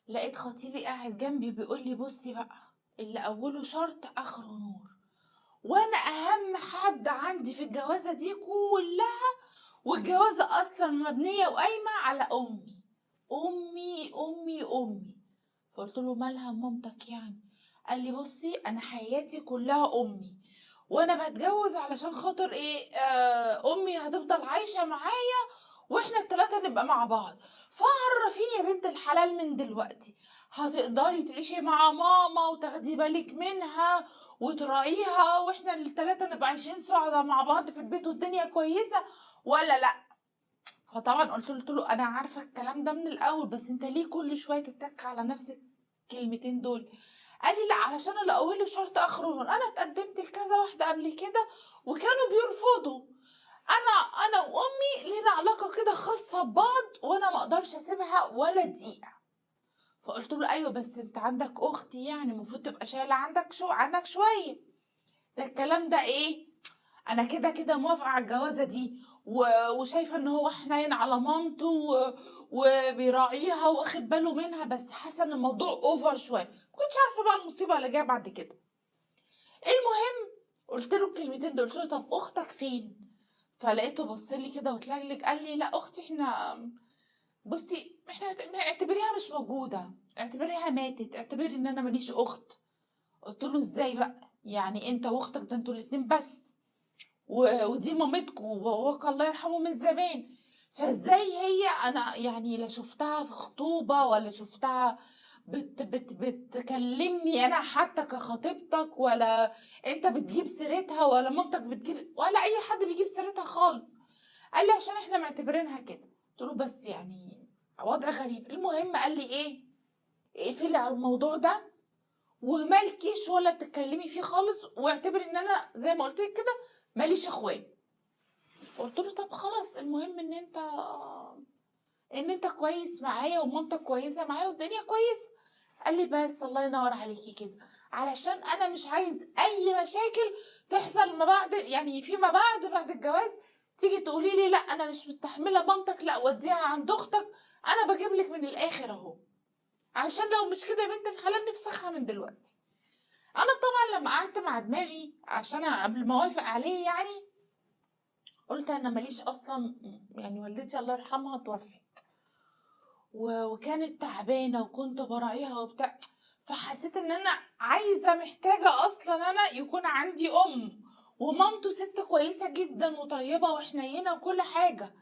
لقيت خطيبي قاعد جنبي بيقول لي بصي بقى، اللي اوله شرط اخره نور، وانا اهم حد عندي في الجوازه دي كلها، والجوازه اصلا مبنية وقايمه على امي امي امي امي. فقلت له مالها مامتك يعني؟ قال لي بصي انا حياتي كلها امي، وانا بتجوز علشان خاطر ايه؟ امي هتفضل عايشه معايا واحنا التلاتة نبقى مع بعض، فعرفيني يا بنت الحلال من دلوقتي، هتقدري تعيشي مع ماما وتاخدي بالك منها وتراعيها واحنا التلاتة نبقى عايشين سعداء مع بعض في البيت والدنيا كويسة ولا لا؟ فطبعا قلت له انا عارفة الكلام ده من الاول، بس انت ليه كل شوية تتك على نفس الكلمتين دول؟ قال لي لا علشان اللي اوله شرط اخره نور، انا اتقدمت لكذا واحدة قبل كده وكانوا بيرفضوا، انا وامي لينا علاقة كده خاصة ببعض وانا ما اقدرش اسيبها ولا دقيقة. فقلت له ايوه بس انت عندك اختي، يعني المفروض تبقى شايله عندك شو عنك شوية. ده الكلام ده ايه؟ انا كده كده موافقة على الجوازه دي وشايفه ان هو حنين على مامته وبيراعيها واخد باله منها، بس حاسه ان الموضوع over شوية، ما كنتش عارفه بقى المصيبة اللي جاية بعد كده. المهم قلت له الكلمتين دول، قلت له طب اختك فين؟ فلقيته بص لي كده واتلجلج، قال لي لا اختي احنا بصي احنا اعتبريها مش موجودة، اعتبريها ماتت، اعتبري ان انا ماليش اخت. قلت له ازاي بقى؟ يعني انت واختك ده انتوا الاتنين بس، ودي مامتكم وباباك الله يرحمه من زمان، فازاي هي انا يعني لا شفتها في خطوبه ولا شفتها بت بت بتكلمني انا حتى كخطيبتك، ولا انت بتجيب سيرتها ولا مامتك بتجيب ولا اي حد بيجيب سيرتها خالص. قال لي عشان احنا معتبرينها كده. قلت له بس يعني وضع غريب. المهم قال لي ايه، اقفلي على الموضوع ده ومالكيش ولا تتكلمي فيه خالص، واعتبري ان انا زي ما قلت لك كده ماليش اخوات. قلت له طب خلاص، المهم ان انت كويس معايا ومامتك كويسة معايا والدنيا كويسة. قال لي بس الله ينور عليكي كده، علشان انا مش عايز اي مشاكل تحصل ما بعد، يعني فيما بعد الجواز تيجي تقولي لي لا انا مش مستحمله مامتك، لا وديها عند اختك، انا بجيب لك من الاخر اهو، عشان لو مش كده يا بنت الحلال نفسخها من دلوقتي. انا طبعا لما قعدت مع دماغي عشان قبل ما اوافق عليه يعني، قلت انا ماليش اصلا، يعني والدتي الله يرحمها توفت وكانت تعبانة وكنت براعيها وبتاع، فحسيت ان انا عايزه محتاجه اصلا انا يكون عندي ام، ومامته ست كويسة جدا وطيبة وحنينه وكل حاجة،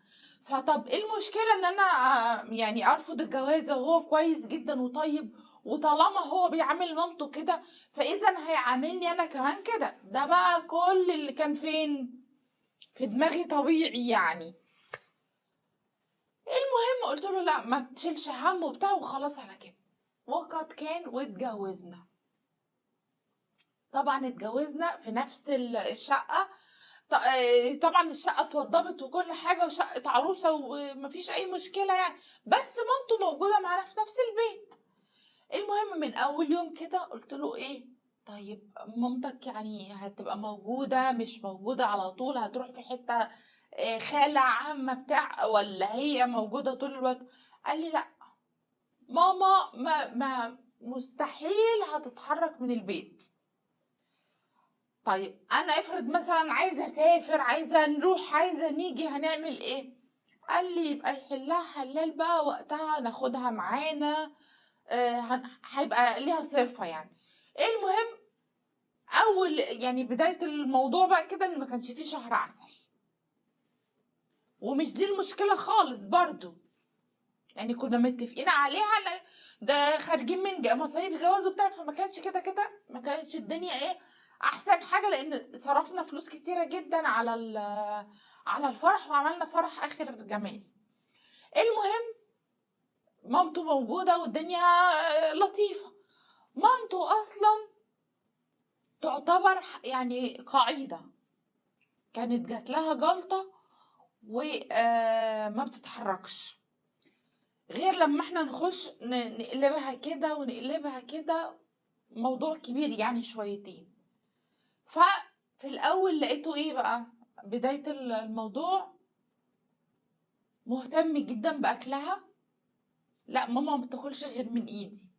فطب ايه المشكلة ان انا يعني ارفض الجوازه وهو كويس جدا وطيب، وطالما هو بيعامل مامته كده فاذا هيعاملني انا كمان كده. ده بقى كل اللي كان فين في دماغي طبيعي يعني. المهم قلت له لا ما تشيلش هم وبتاع وخلاص على كده، وقد كان واتجوزنا. طبعا اتجوزنا في نفس الشقة، طبعا الشقة اتوضبت وكل حاجة وشقة عروسة ومفيش أي مشكلة يعني، بس مامته موجودة معانا في نفس البيت. المهم من أول يوم كده قلت له إيه، طيب مامتك يعني هتبقى موجودة مش موجودة على طول، هتروح في حتة خالة عمة بتاع، ولا هي موجودة طول الوقت؟ قال لي لا ماما ما مستحيل هتتحرك من البيت. طيب انا افرض مثلا عايزه اسافر، عايزه نروح، عايزه نيجي، هنعمل ايه؟ قال لي يبقى يحلها حلال بقى وقتها، ناخدها معانا، هيبقى ليها صرفه يعني. المهم اول يعني بداية الموضوع بقى كده ان ما كانش فيه شهر عسل، ومش دي المشكلة خالص برضو، يعني كنا متفقين عليها، ده خارجين من مصاريف جواز وبتاع، فما كانش كده كده ما كانتش الدنيا ايه احسن حاجة، لان صرفنا فلوس كتيرة جدا على الفرح، وعملنا فرح اخر جمال. المهم مامته موجودة والدنيا لطيفة. مامته اصلا تعتبر يعني قاعدة، كانت جات لها جلطة وما بتتحركش غير لما احنا نخش نقلبها كده ونقلبها كده، موضوع كبير يعني شويتين. ففي الاول لقيته ايه بقى بداية الموضوع، مهتم جدا باكلها لا ماما ما بتاكلش غير من ايدي.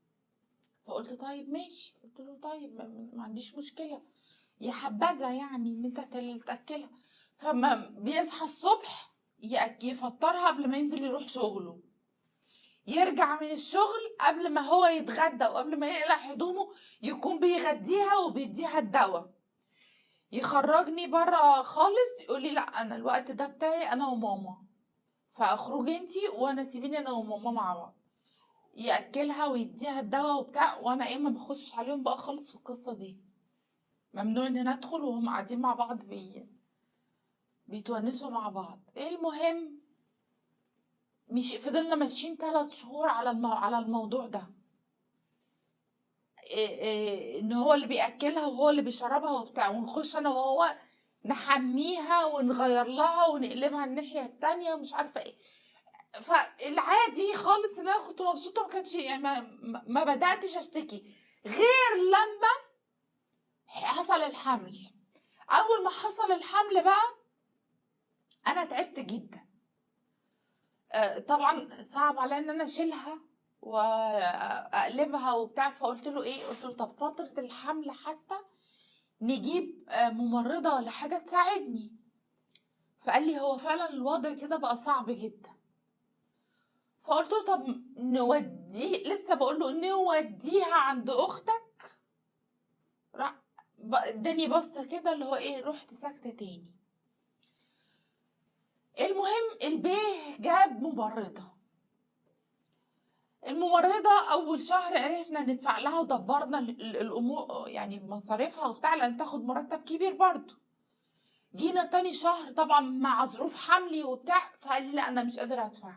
فقلت طيب ماشي، قلت له طيب ما عنديش مشكلة، يا حبذا يعني ان انت تاكلها. فما بيصحى الصبح يفطرها قبل ما ينزل يروح شغله، يرجع من الشغل قبل ما هو يتغدى وقبل ما يقلع هدومه يكون بيغديها وبيديها الدواء. يخرجني بره خالص، يقول لي لا انا الوقت ده بتاعي انا وماما، فاخرجي انتي وانا سيبيني انا وماما مع بعض. ياكلها ويديها الدواء وبتاع، وانا ايه ما بخشش عليهم بقى خالص في القصة دي، ممنوع ان انا ادخل وهم قاعدين مع بعض بيتونسوا مع بعض. المهم مش فضلنا ماشيين 3 شهور على الموضوع ده، إيه ان هو اللي بياكلها وهو اللي بيشربها وبتاع، ونخش انا وهو نحميها ونغير لها ونقلبها الناحية التانية ومش عارفه ايه. فالعادي خالص ان انا كنت مبسوطة، ما كانش يعني ما بداتش اشتكي غير لما حصل الحمل. اول ما حصل الحمل بقى انا تعبت جدا. طبعا صعب عليا ان انا اشيلها واقلبها وبتاع، فقلت له ايه، قلت له طب فترة الحمل حتى نجيب ممرضة ولا حاجة تساعدني. فقال لي هو فعلا الوضع كده بقى صعب جدا. فقلت له طب نودي، لسه بقول له نوديها عند اختك، راح اداني بصة كده اللي هو ايه، رحت ساكته تاني. المهم البيه جاب ممرضة. الممرضة اول شهر عرفنا ندفع لها ودبرنا الامور يعني مصاريفها وبتاع، لان بتاخد مرتب كبير برضو. جينا تاني شهر طبعا مع ظروف حملي وبتاع، فقال لي لا انا مش قادرة ادفع،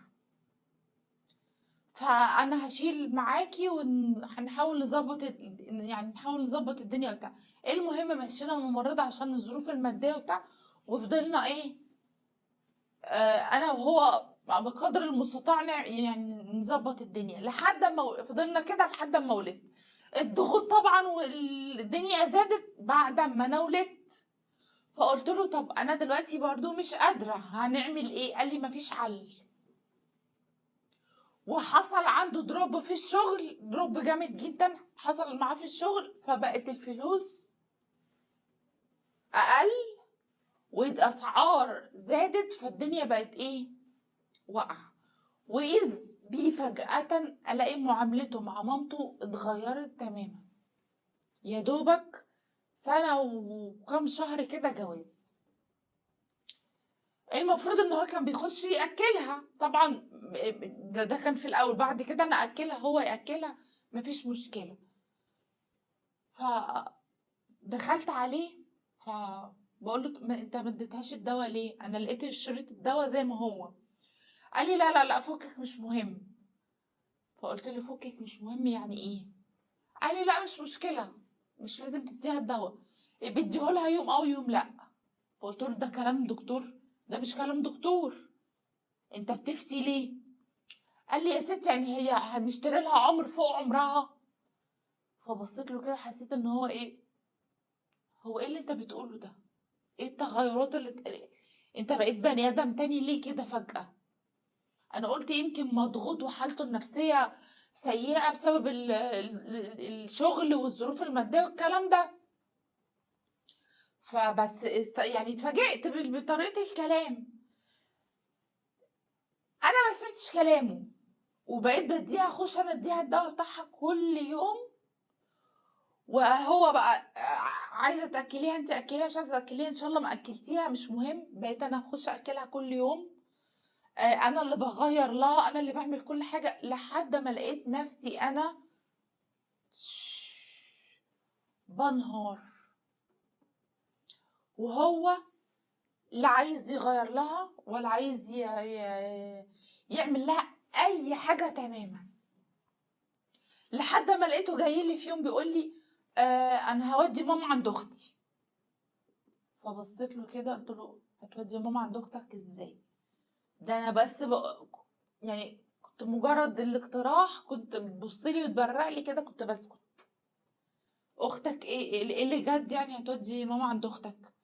فانا هشيل معاكي وهنحاول نظبط يعني نحاول نظبط الدنيا وبتاع. المهم مشينا الممرضة عشان الظروف المادية وبتاع، وفضلنا ايه انا وهو بقدر المستطاع يعني نظبط الدنيا لحد ما فضلنا كده لحد ما ولدت. الضغوط طبعا والدنيا زادت بعد ما انا ولدت. فقلت له طب انا دلوقتي برضو مش قادرة، هنعمل ايه؟ قال لي مفيش حل. وحصل عنده drop في الشغل، drop جامد جدا حصل معاه في الشغل، فبقت الفلوس اقل والاسعار زادت، فالدنيا بقت ايه وقع. واذ بيه فجأة الاقي معاملته مع مامته اتغيرت تماما. يا دوبك سنة وكم شهر كده جواز. المفروض ان هو كان بيخش ياكلها طبعا، ده كان في الاول، بعد كده انا اكلها هو ياكلها مفيش مشكلة. فدخلت عليه فبقول له انت ما اديتهاش الدواء ليه؟ انا لقيت شريط الدواء زي ما هو. قال لي لا لا لا فكك مش مهم. فقلت له فكك مش مهم يعني ايه؟ قال لي لا مش مشكلة، مش لازم تديها الدواء، بيديهولها يوم او يوم لا. فقلت له ده كلام دكتور؟ ده مش كلام دكتور، انت بتفتي ليه؟ قال لي يا ست يعني هي هنشتري لها عمر فوق عمرها؟ فبصيت له كده حسيت ان هو ايه، هو ايه اللي انت بتقوله ده؟ ايه التغيرات اللي انت بقيت بني ادم تاني ليه كده فجأة؟ انا قلت يمكن مضغوط وحالته النفسية سيئة بسبب الشغل والظروف المادية والكلام ده. فبس يعني اتفاجئت بطريقة الكلام. انا ما سمعتش كلامه وبقيت بديها، اخش انا اديها الدواء بتاعها كل يوم، وهو بقى عايزه تاكليها انت اكليها، مش عايزه تاكليها ان شاء الله ما اكلتيها مش مهم. بقيت انا اخش اكلها كل يوم، انا اللي بغير لها، انا اللي بعمل كل حاجة، لحد ما لقيت نفسي انا بنهار، وهو لا عايز يغير لها ولا عايز يعمل لها اي حاجة تماما. لحد ما لقيته جاي لي في يوم بيقول لي انا هودي ماما عند اختي. فبصيت له كده قلت له هتودي ماما عند اختك ازاي؟ ده انا بس يعني كنت مجرد الاقتراح كنت بتبص لي وتبرق لي كده كنت بسكت. اختك ايه اللي جد يعني هتودي ماما عند اختك؟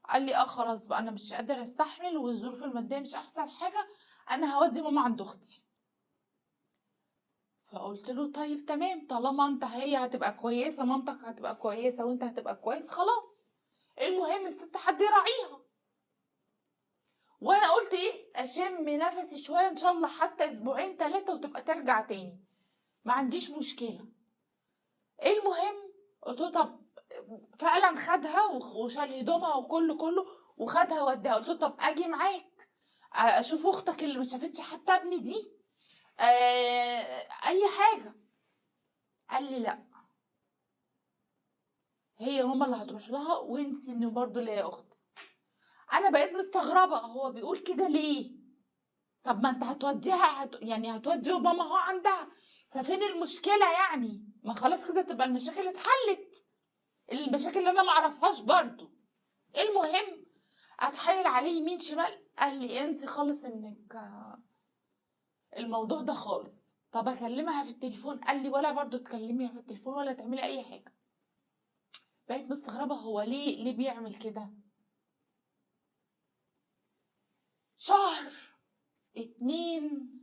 قال لي خلاص بقى انا مش قادر استحمل والظروف المادية مش احسن حاجة، انا هودي ماما عند اختي. فقلت له طيب تمام، طالما انت هي هتبقى كويسة، مامتك هتبقى كويسة وانت هتبقى كويس، خلاص. المهم الست حد يراعيها. وانا قلت ايه، اشم نفسي شوية ان شاء الله، حتى اسبوعين 3 وتبقى ترجع تاني، ما عنديش مشكلة. المهم قلت له طب فعلا خدها وشال هدومها وكله كله وخدها وداها. قلت له طب اجي معاك اشوف اختك اللي ما شافتش حتى ابني دي، اي حاجة. قال لي لا، هي ماما اللي هتروح لها، وانسي انه برضه ليا اخت. انا بقيت مستغربه هو بيقول كده ليه؟ طب ما انت هتوديها يعني هتودي ماما هو عندها، ففين المشكلة يعني؟ ما خلاص كده تبقى المشاكل اتحلت، المشاكل اللي انا ما اعرفهاش برضه. المهم اتحايل عليه يمين شمال، قال لي انسي خالص انك الموضوع ده خالص. طب اكلمها في التليفون؟ قال لي ولا برضو تكلميها في التليفون ولا تعملي اي حاجة. بقيت مستغربه هو ليه بيعمل كده. شهر 2